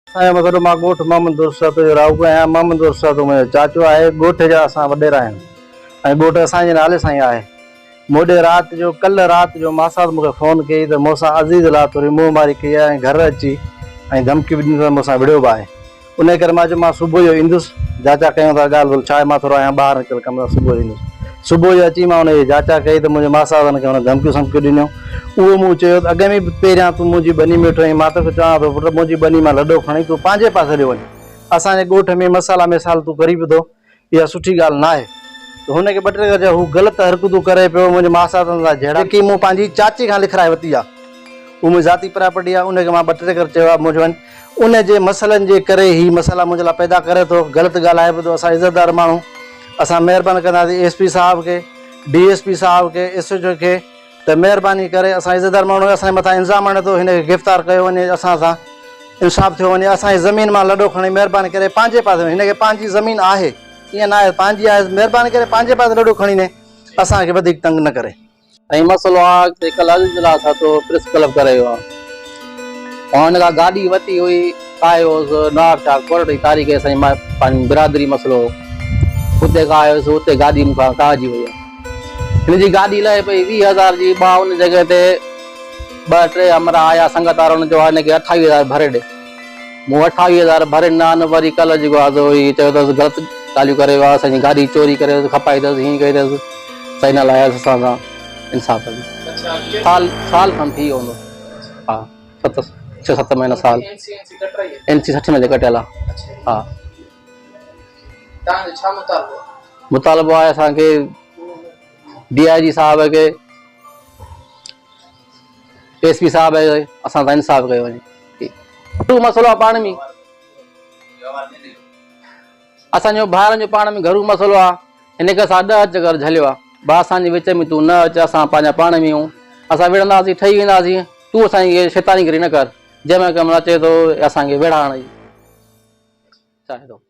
اسان جو مسئلو مان ڳوٺ محمد درستو جو رهاڪو آهيان محمد درستو منهنجو چاچو آهي ڳوٺ جا اسان وڏيرا آهيون ۽ ڳوٺ اسان جي نالي سان ئي آهي مون ڏي رات جو ڪلهه رات جو ماسات مون کي فون ڪئي ته مون سان عزيز لاٿوري منهن ماري ڪئي آهي ۽ گهر اچي ۽ ڌمڪي به ڏني اٿس مون سان وڙهيو به آهي انهيء ڪري مان چيو مان صبح جو ايندس، جاچا ڪيون ٿا ڳالهه ٻولهه ڇا آهي، مان ٿورو آهيان ٻاهر نڪتل ڪم سان صبح جو ايندس. صبح جو اچي مان انهيء جي جاچا ڪئي ته منهنجي ماساتن کي هن ڌمڪيون سمڪيون ڏنيون. اهو مون چيو ته اڳ ۾ به پهريان تون منهنجي ٻني ۾ ويٺو آهين، مان توکي چوان ٿو پٽ منهنجي ٻني مان لڏو کڻي تون پنهنجي پاسي ڏي وڃ. اسان جي ڳوٺ ۾ مسئلا مثال تون ڪرين پيو ٿو. اها سٺي ڳالهه ناهي ته هن کي ٻه ٽي چيو هو غلط حرڪتون ڪري پيو منهنجي ماساتن سان جهيڙا جيڪي مون پنهنجي چاچي کان لکرائي ورتي آهي اهو منهنجي ذاتي پراپرٽي آهي ان کي مان ٻه ٽي چڪر چيو آهي منهنجو ان جي مسئلن جي ڪري هي مسئلا منهنجي لاء پيدا ڪري ٿو غلط ڳالهائي به ٿو اسان عزتدار ماڻهو اسان مهرباني ڪنداسين ايس پي صاحب کي ڊي ايس پي صاحب کي ايس ايچ او کي ته مهرباني ڪري اسان عزتدار ماڻهو اسان جي مٿان الزام هڻي ٿو هن کي گرفتار ڪيو وڃي اسان سان انصاف ٿيو وڃي اسان جي زمين مان لڏو کڻي مهرباني ڪري پنهنجي پاسي هن کي پنهنجي زمين آهي ائين نه آهي پنهنجي آهي مهرباني ڪري پنهنجي پاسي لڏو کڻي ني اسان کي وڌيڪ تنگ نه ڪري. ۽ مسئلو آ ته ڪلهه عزيز الله سهتو پريس ڪلب ڪري ويو آ هن کان گاڏي وتي هئي آيو هوس نواب شاهه ڪورٽ جي تاريخ اسان جي پنهنجي برادري مسئلو هو اتي کان آيو هوس اتي گاڏي مون کان ڪاهجي وئي آ هن جي گاڏي لهي پئي 20 هزار جي ٻا ان جڳهه تي ٻه ٽي همراهه آيا سنگت وارا ان چيو هن کي 28 هزار ڀري ڏي مون 28 هزار ڀري ڏنا آهن وري ڪلهه جيڪو آهي سو هي چيو اٿس غلط ڳالهيون ڪري ويو آهي اسان جي گاڏي چوري ڪري کپائي اٿس هيئن ڪئي اٿس سائين نه لايا اسان سان انصاف سال سال کن ٿي ويو هوندو ها ست ڇهه ست مهينا سال اين سي 60 مهيني ڪٽيل آهي ها توهان جو ڇا مطالبو آهي؟ مطالبو آهي اسان کي ڊي I جي صاحب کي ايس پي صاحب کي اسان سان انصاف ڪيو وڃي گهرو مسئلو آهي پاڻ ۾ اسان جو ڀائرن جو پاڻ ۾ گهرو مسئلو آهي هن کي اسان ڏهه چڪر جهليو آهي ڀاء اسان جي وچ ۾ تون نه اچ اسان پنهنجا پاڻ ۾ آهيون اسان وڙهنداسين ٺهي وينداسين تون اسان کي شيطاني گري نه ڪر جنهن مهل ڪنهن مهل اچي ٿو اسان کي وڙهائڻ جي چاهي ٿو.